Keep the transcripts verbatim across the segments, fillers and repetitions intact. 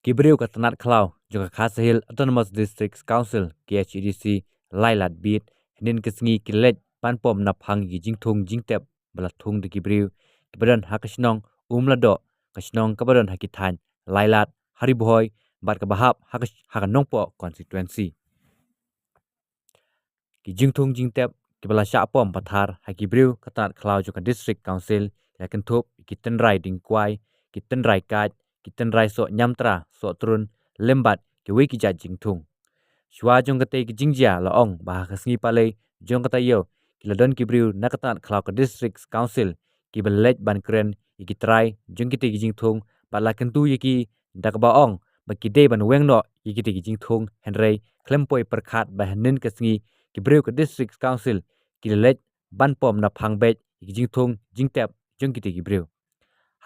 Ki briew ka tnat khlaw jong ka Khasi Hills Autonomous District Council, K H A D C, Lailad Beat, hynnin ka sngi ki leit ban pom na phang ïa ki jingthung jingtep ba la thung da ki briew kiba don ha ka shnong Umladoh, ka shnong kaba don ha ki thaiñ Lailad, ha Ri Bhoi bad kaba hap ha ka, ha ka Nongpoh constituency. Ki jingthung jingtep kiba la shah pom pathar ha ki briew ka tnat khlaw jong ka District Council ki la kynthup ïa ki tynrai dingkwai, ki tynrai kait, ki tynrai soh ñiamtra, soh trun, lem bad kiwei ki jait jingthung. Shuwa jong katei ki jingjia la ong ba ha ka sngi Palei jong ka taïew ki la don ki briew na ka tnat khlaw ka District Council kiba leit ban kren ïa ki trai jong kitei ki jingthung bad la kyntu ïa ki da kaba ong ba ki dei ban weng noh ïa kitei ki jingthung, hynrei khlem poi pyrkhat ba hynnin ka sngi ki briew ka District Council ki la leit ban pom na phang beit ïa ki jingthung jingtep jong kitei ki briew.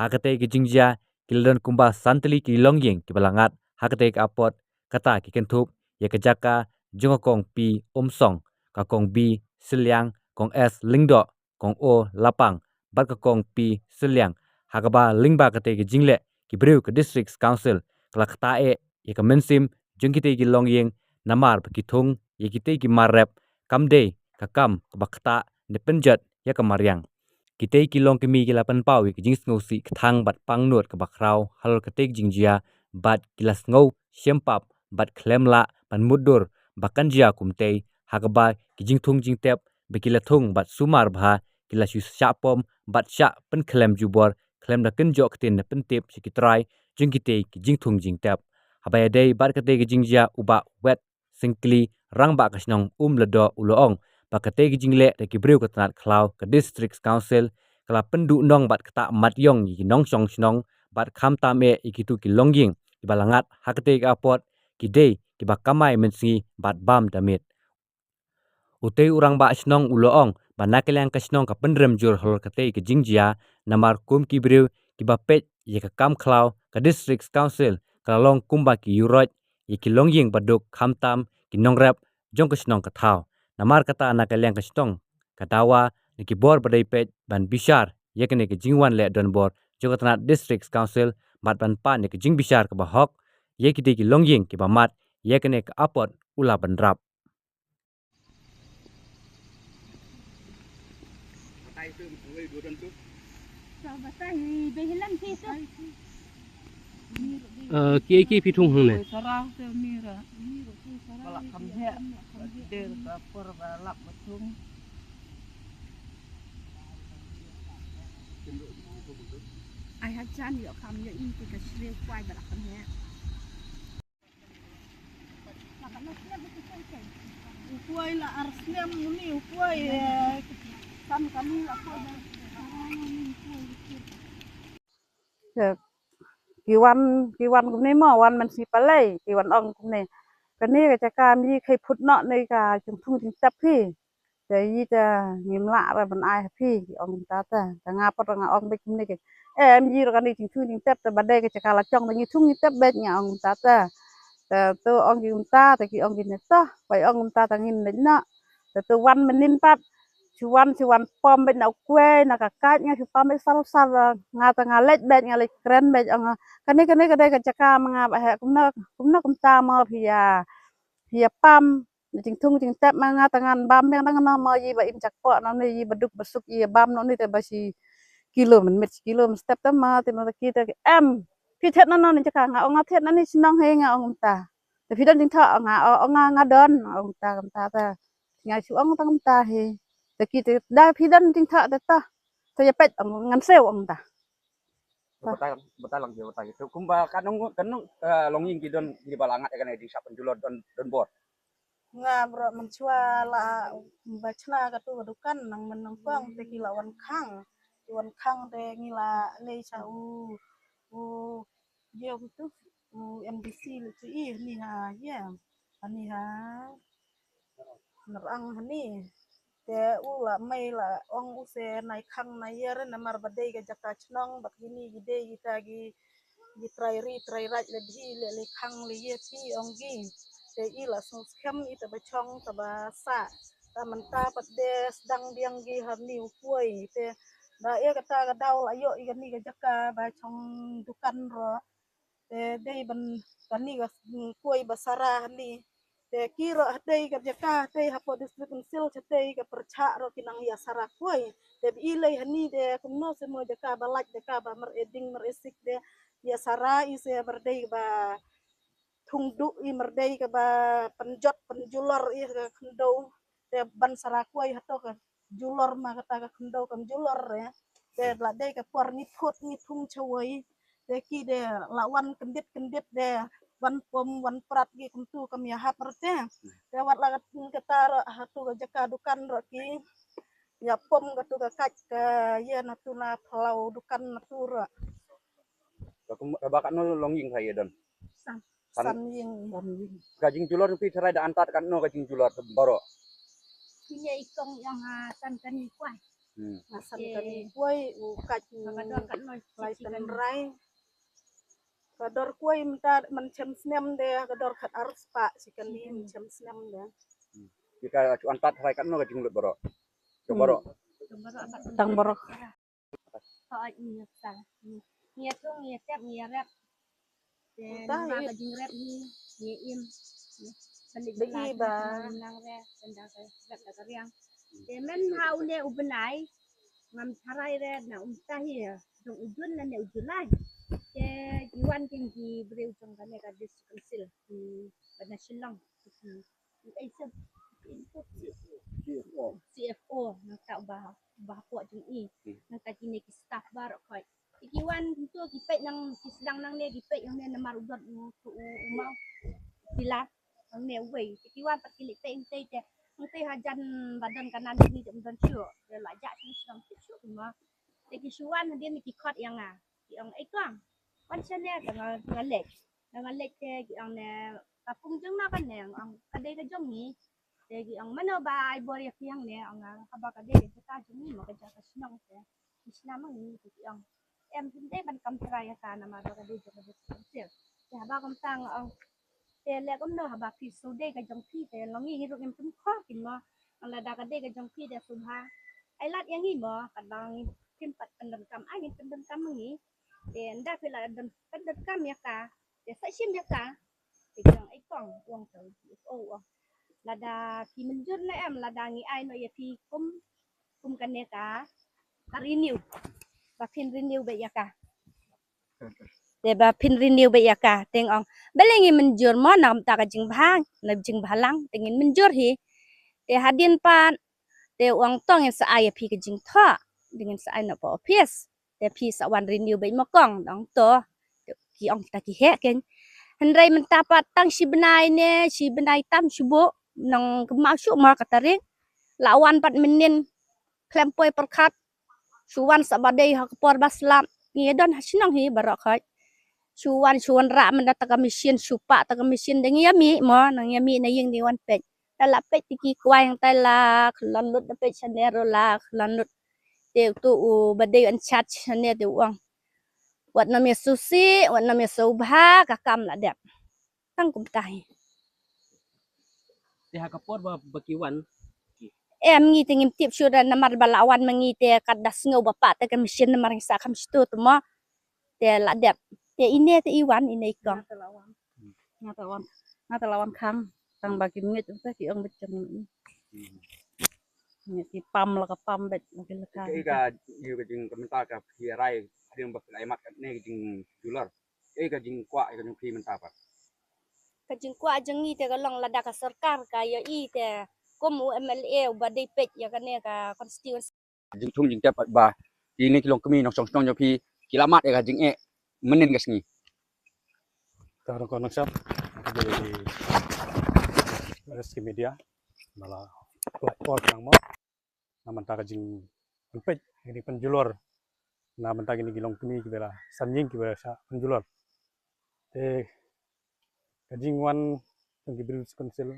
Ha katei ka jingjia ki la don kumba san tylli ki longïing kiba la ngat ha katei ka apot, kata ki kynthup ïa ka jaka jong ka Kong P Umsong, ka Kong B Sylliang, Kong S Lyngdoh, Kong O Lapang bad ka Kong P Sylliang, ha kaba lyngba katei ka jingleh ki briew ka District Council ka la ktah eh ïa ka mynsiem jong kitei ki longïing namar ba ki thung ïa kitei ki mar rep kam dei ka kam kaba ktah ne pynjot ïa ka mariang. Kitei ki longkmie ki la pynpaw ïa ka jingsngewsih kthang bad pangnud kaba khraw halor katei ka jingjia bad ki la sngew shempap bad khlem lah ban mutdur ba kan jia kumtei, ha kaba ki jingthung jingtep ba ki la thung bad sumar bha ki la shu shah pom bad shah pynkhlem jubor khlem da kynjoh ktien ne pyntip sha ki trai jong kitei ki jingthung jingtep. Haba ïadei bad katei ka jingjia, u Bah Wet Syngkli, Rangbah ka shnong Umladoh, u la ong ba katei ka jingleh da ki briew ka tnat khlaw ka District Council ka la pynduhnong bad ktah mat ïong ïa ki nongshong shnong bad khamtam eh ïa kitu ki longïing kiba la ngat ha katei ka apot, ki dei kiba kamai mynsngi bad bam da miet. Utei u Rangbah shnong u la ong ba na ka liang ka shnong ka pynrem jur halor katei ka jingjia, namar kum ki briew kiba peit ïa ka kam khlaw ka District Council ka la long kumba ki ïuroit ïa ki longïing baduk khamtam ki nongrep jong ka shnong ka thaw. Namar kata na ka liang ka shnong ka dawa na ki bor ba dei peit ban bishar ïa kane ka jingwan leh donbor jong ka tnat District Council bad ban pan ïa ka jingbishar kaba hok ïa kitei ki longïing kiba mad ïa kane ka apot u la bynrap. Ki, ki phi thung hangne? Ai ha jan ïoh kam ïoh i ki ka shriu kwai ba la kam heh. U kwai la ar snem uni u kwai, eh, kam kani la kwai ba. Ki wan, ki wan kumne mo, wan man si Palei, ki wan ong kumne. Kane ka jaka mi khei phut noh ne ka jingthung jingtep phi. Te i te ngim lah re ban ai ha phi, ki ong kumta te. Te nga pat nga ong beit kumne ke. Em, i ruh kane jingthung jingtep te ba dei ka jaka la jong te ngi thung ngi tep beit, nga ong kumta te. Te to ong ki kumta te ki ong kine te. Bai ong kumta te ngin leit noh. Te to wan mynnin pat. Shu wan, shu wan pom beit na u kwai, na ka kait, nga shu pom beit sal sal. Nga te nga leit beit, nga leit kren beit, ong kane kane ka dei ka jaka ma nga ba heh kumno kumno kumta mo phi ïa, phi ïa pam. Na jingthung jingtep ma nga te ngan bam biang dang na ma i ba im jakpoh na ni, i ba duk ba suk i bam na ni te ba shi kilo mynmiet, shi kilo mynstep te ma te ma ki te em. Phi thied na ni jaka, nga ong nga thied na ni shnong hi, nga ong kumta. Te phi don jingthoh, nga ong nga, nga don, ong kumta kumta te. Nga shu ong tang kumta hi. Te ki te da phi don jingthoh te ta. Te ïa peit, ong ngan siew, ong ta. Batai, batai lang, batai. Te kumba ka nong, ka nong, eh, longïing ki don, ki ba la ngat ïa kane ding shah pynjulor don, donbor. Nga bro mynshuwa la ba chna katu ka dukan nang mynnyngkong te ki la wan khang. Ki wan khang te ngi la leit sha u, u ïa u tu, u M D C leit sha i ni ha ïa. Ani ha. Nyrang hani. Te u la mei la ong u se nai khang nai ïer namar ba dei ka jaka chnong bad kini ki dei kita ki, ki trai ri trai raj le dhi le le khang le ïer phi ong ki. Te i la sngewskhem i te ba chong te ba sah. Te mynta pat de sdang biang ki hani u poi. Te da ïa kata ka daw la ïoh i kani ka jaka ba chong dukan ro. Te dei ban kani ka kuai ba sara hani. Te ki ro hadei ka jaka hadei hapoh District Council hadei ka pyrchah ro ki nang ïa sara kuai. Te bi ilei hani de kumno se mo jaka ba lait jaka ba mer eding mer esik de ïa sara i se mer dei ba thung du i mer dei ka ba pynjot pynjulor i ka khyndew. Te ban sara kuai hato ka julor ma kata ka khyndew kam julor re. Te la dei ka por ngi thut ngi thung chawai. Te ki de la wan kyndit kyndit de wan pom wan prat ki kumtu kam ïa hap re te. Te wat la kata re hatu ka jaka dukan re ki ïa pom katu ka kaj ka ïa natu na phlaw dukan natu re. Ka kum ka ba katno long ïing ka ïa don. San ïing. Ka jingjulor phi tharai da antat katno ka jingjulor baroh. Kine i kong ïong ha san kani kuai. Hmm. Na san kani kuai u kaj Ka dor katno lai tynrai. Ka dor kuai mynta man chem snem de ka dor khat ar spah si kani man chem snem de. Ki ka chu antat tharai katno ka jinglut baroh. Ka baroh. Tang baroh. Hooid ngi ïa sal. Ngi ïa thung ngi ïa tep ngi ïa rep. Te Tang ngi ba ïa- ka jingrep hi ngi ïa im. Balik Ba i ba. Nang re tenda ka rep da ka riang. Te men ha une u bnai ngam tharai re na um tahi jong u Jun na ne u Julai. Te ki wan kin ki briew jong kane ka district council ki ba na Shillong. Ki ai sep C F O nang ta ba ba hapoh jong i nang ta kine ki staff baroh khoi. Te ki wan to ki peit nang ki sdang nang ne ki peit nang ne namar u dot u u mau. Ki la nang ne uwei te ki wan pat ki leit peit nang te nang te hajan ba don ka nan ni te don shu te la ja shu sdang shu shu ma. Te ki shu wan hadien ki khot ïa nga ki ong ei kong wan sha ne te nga nga leit. Nga leit te ki ong ne ka pung jong na ka ne ong ka dei ka jong ngi. Te ki ong mano ba ai bor ïa ki ong ne ong haba ka dei ka jaka jong ngi ma ka jaka shnong te. Ki shnong ma ngi te ki ong em phin dei ban kam trai ïa ka namar ba ka dei jong ka dei ka sel. Te haba kam tang ong te leh kumno haba phi shu dei ka jong phi te long ngi hi ruh ngim pynkhor kin mo. Ong lada ka dei ka jong phi te shu bha ai lad ïa ngi mo ka dang ngim pyndonkam ai ngim pyndonkam ma ngi. Te nda phi la don pyndonkam ïa ka te sa shim ïa ka. Te ki ong ei kong u ong to u ong lada phi mynjur ne em lada ngi ai noh ïa phi kum kum kane ka ka renew ba phin renew beit ïa ka. Te ba phin renew beit ïa ka te nga ong balei ngi mynjur mo na kumta ka jingbha na jingbhalang te ngin mynjur hi. Te hadien pat te u ong to ngin sa ai ïa phi ka jingthoh te ngin sa ai noh pa office. Te phi sa wan renew beit mo kong dang to. Ki ong kita ki heh kein. Hynrei mynta pat tang shi bnai ne shi bnai tam shu buh nang kynmaw shuh ma ka tarik. La wan pat mynnin khlem poi pyrkhat. Shu wan sa ba dei ha ka por ba slap ngi don ha shnong hi baroh khoi. Shu wan shu wanrah mynta ta ka machine shu pah ta ka machine dang ïa mih mo nang ïa mih na ïing dei wan peit. Ta la peit ti ki kwai hangtai la khlon lut da peit shane ruh la khlon lut. Te utu u ba dei in charge shane te u ong wat nym ïa sngewsih wat nym ïa sngewbha ka kam la dep. Tang kumta hi. Te ha ka por ba ba ki wan. Em ngi te ngim tip shuh da namar ba la wan ma ngi te kat da sngew ba pah te ka machine namar ngi sa kham shu tu mo. Te la dep te ine te i wan ine i kong. Nga ta la wan. Nga ta la wan. Nga ta la wan khang. Tang ba ki ngeit te ki ong bet jong ngi. Ngi ki pam la ka pam bet la ki la ka. Ka ka yu ka jing ka mynta ka phi rai hadien ba phi la mat ka ne ka jingjulor. Ka ka jingkwah ka jong phi mynta pat. Ka jingkwah jong ngi te ka long lada ka sorkar ka ïohi te kum u M L A u ba dei peit ïa kane ka constituency. Jingthung jingtep ba kine ki longkmie nongshong shnong jong phi ki la mad ïa ka jingeh mynnin ka sngi. Ka rong ka nongshap ka dei rescue media ba la pynlait por nang mo na mynta ka jingpynpeit ka jingpynjulor na mynta kine ki longkmie kiba la san ïing kiba la shah pynjulor. Te ka jingwan jong ki briew council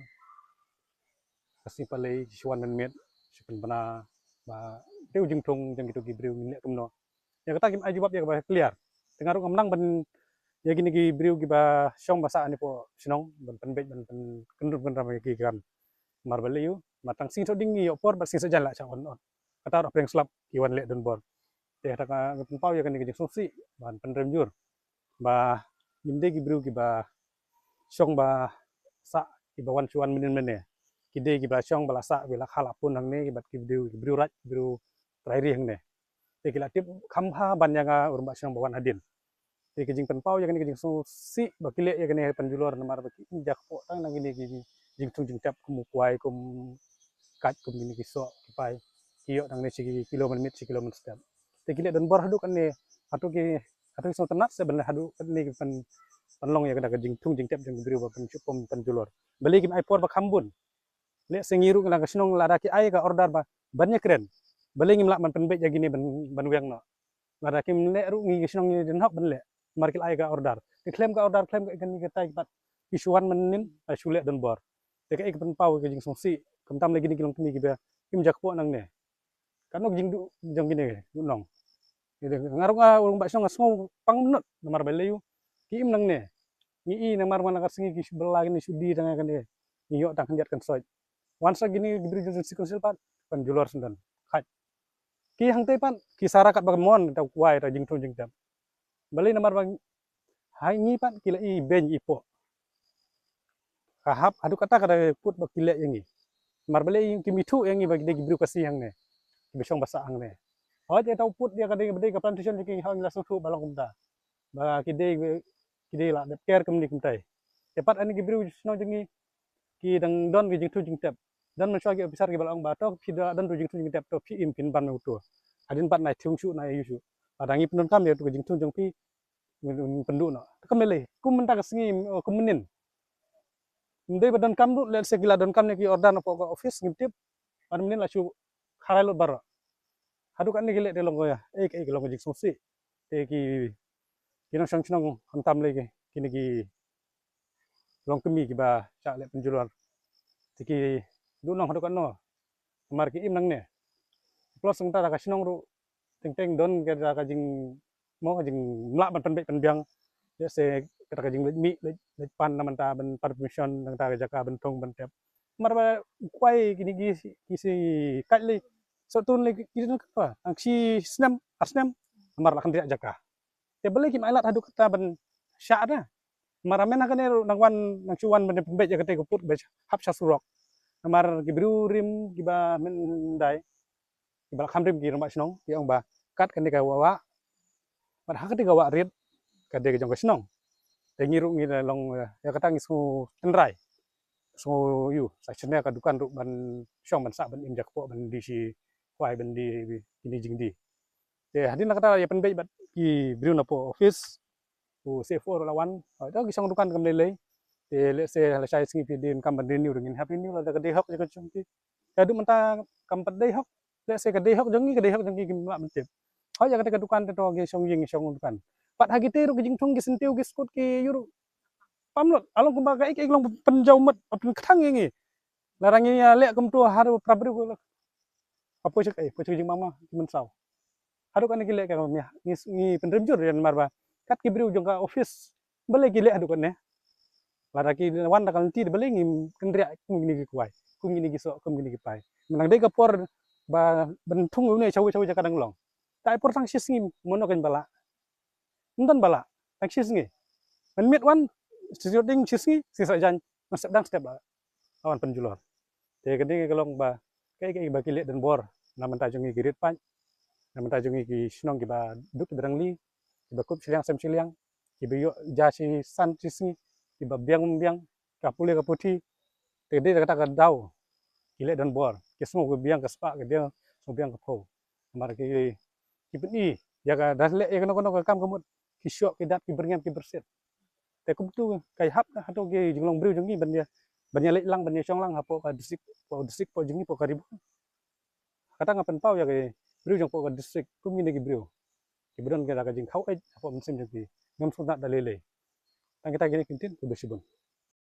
ka sngi palei ki shu wan mynmiet shu pynbna ba te u jingthung jong kitu ki briew ngin leh kumno. Ïa kata kim ai jubab ïa kaba clear. Te nga ruh ngam nang ban ïa kine ki briew kiba shong ba sah ne poh shnong ban pynbeit ban pynkyndrum kyndram ïa ki kam. Mar ba lei u ma tang sngi thoh ding ngi ïoh por ba sngi sa jan la sha on on. Kata ruh pyrshang slap ki wan leh don bor. Te kata ka pynpaw ïa kane ka jingsngewsih ban pynrem jur ba ngim dei ki briew kiba shong ba sah, kiba wan shu wan mynnin mynne. Ki dei kiba shong ba la sah, ba la kha la pun hangne, bad ki briew, ki briew raij, ki briew trai ri hangne. Te ki la tip kham bha ban ïa nga u rangbah shnong ba wan hadien. Te ki jingpynpaw ïa kane ki jingsngewsih ba ki leh ïa kane ban julor namar ba ki im jakpoh tang na kine ki jingthung jingtep kum u kwai, kum kait, kum kine ki soh ki pai. Ki ïoh tang ne shi kilo mynmiet, shi kilo mynstep. Te ki leh donbor haduh kane, haduh ki, haduh ki sngewtynnat se ban leh haduh kane ki pan, pynlong ïa kane ka jingthung jingtep jong ki briew ba pynshukpom pynjulor. Balei kim ai por ba kham bun. Lehse ngi ruh ngi la ka shnong lada ki ai ka order ba ban ïakren, balei ngim lah ban pynbeit ïa kine ban, ban weng noh. Lada kim leh ruh ngi ka shnong ngi dang hok ban leh. Namar ki la ai ka order. Te khlem ka order, khlem ka, kane katai pat ki shu wan mynnin, la shu leh donbor. Te kaei ka pynpaw ka jingsngewsih, khamtam lei kine ki longkmie kiba im jakpoh nangne. Katno ka jingduh jong kine, duh nong. Nga ruh nga u rangbah shnong nga sngew pang mynot namar balei u ki im nangne. Ngi i namar man la ka sngi ki shu bylla kine, shu die tang kane. Ngi ïoh tang khyndiat khynsoit. Wan sa kine ki briew jong Constituency Council pat, pynjulor shen don. Khait. Ki hangtei pat ki sara katba mon, ta u kwai, ta jingthung jingtep. Balei? Namar ba ha ngi pat ki la i beiñ i poh. Ka hap haduh katta ka dei put ba ki leh ïa ngi. Namar balei? Kim ithuh ïa ngi ba ki dei ki briew Khasi hangne, kiba shong ba sah hangne. Hooid, ïa ta u put ïa ka dei, ba dei ka plantation jong ki, hooid, ngi la sngewthuh ba long kumta, ba ki dei, ki dei la dep ker kumne kumtai. Te pat ha kine ki briew shnong jong ngi, ki dang don ki jingthung jingtep. Don mynshuwa ki officer kiba la ong ba to phi da don tu jingthung jingtep, to phi im, phin ban me uto. Hadien pat nai thung shuh, nai ïa shuh. Lada ngi pyndonkam ïa tu ka jingthung jong phi, ngin pynduh noh. Te kam lei lei, kum mynta ka sngi, kum mynnin. Ym dei ba donkam ruh, lehse ki la donkam ne ki order na poh ka office ngim tip. Ban mynnin la shu kharai lut baroh. Haduh katne ki leh te long ko ïa, eh, eh, ki long ka jingsngewsih. Te ki, ki nongshong shnong khamtam lei ki, kine ki longkmie kiba shah leh pynjulor. Te ki duh nong haduh katno. Namar ki im nangne. Plus nangta da ka shnong ruh teng teng don ka, da ka jing, mo, ka jingmlak ban pynbeit pynbiang. Lehse kata ka jingleit mih, leit, leit pan na mynta ban pan permission nangta ka jaka ban thung ban tep. Namar ba u kwai kine ki, ki shi kait lei, soh tun lei ki, ki don ka, nang shi snem, ar snem, namar la khyndiat jaka. Te balei kim ailad haduh kata ban shah da. Namar mynta kane ruh nang wan, nang shu wan ban pynbeit ïa kata ka put ba hap sha surok. Namar ki briew rim kiba myndai, kiba la kham rim ki rangbah shnong, ki ong ba kat kane ka wah, wah, bad ha kata ka wah rit, ka dei ka jong ka shnong. Te ngi ruh ngi la long, eh, ïa kata ngi sngew tynrai. Sngew ïoh, sa shane ka dukan ruh ban shong ban sah ban im jakpoh ban die shi kwai ban die kine jingdie. Te hadien la kata ïa pynbeit bad ki briew na poh office, u C F O ruh la wan. Hooid, to ki shong dukan kam lei lei. Te lehse lashai sngi phi dei kam ban renew, ngin hap renew lada ka dei hok jong ka jong phi. Te haduh mynta kam pat dei hok. Lehse ka dei hok jong ngi, ka dei hok jong ngi kim lah ban tip. Hooid, ïa kata ka dukan te to ki shong ïing, ki shong dukan. Pat ha kite ruh ki jingthung, ki syntiew, ki skud, ki ïuh ruh pam lut. Along kumba kaei kaei long pynjaw mut, pynkthang ïa ngi. Lada ngi ïa leh kumto haduh para briew ko la. Ka poi sha kaei, poi sha ka jingmama, ki mynsaw. Haduh kane ki leh ka mih, ngi, ngi pynrem jur ïa namar ba kat ki briew jong ka office. Balei ki leh haduh kane? Lada ki wan da ka lynti balei ngim kynriah kum kine ki kwai, kum kine ki soh, kum kine ki pai? Mynta dei ka por ba ban thung une shawi shawi jaka dang long. Te ai por tang shi sngi, mano kan ba lah. Ym don ba lah, tang shi sngi. Mynmiet wan, shi sngi, shi sngi, shi sngi jan, mynstep dang step ba la wan pynjulor. Te ka dei ka long ba kaei kaei ba ki leh donbor na bynta jong ngi ki rit paid, na bynta jong ngi ki shnong kiba duk kiba rangli, kiba kup shiliang sem shiliang, kiba ïoh ja shi san shi sngi, kiba biang biang ka pule ka puthi. Te dei kata ka daw ki leh donbor, ki sngew ka biang ka spah, ka biang, sngew biang ka phew. Namar ki, ki pyni ïa ka, da leh ïa kano kano ka kam ka mut, ki shoh, ki dat, ki byrngem, ki byrsit. Te kumtu ka hap hato ki jinglong briew jong ngi ban ïa, ban ïa leit lang, ban ïa shong lang hapoh ka district, poh district, poh jong ngi, poh ka Ri Bhoi. Kata nga pynpaw ïa ki briew jong poh ka district, kum kine ki briew kiba don ka, ka jingkhaw eit hapoh mynsiem jong ki, ngam sngewtynnat da lei lei. Tang kita kine ki ktien, khublei shibun.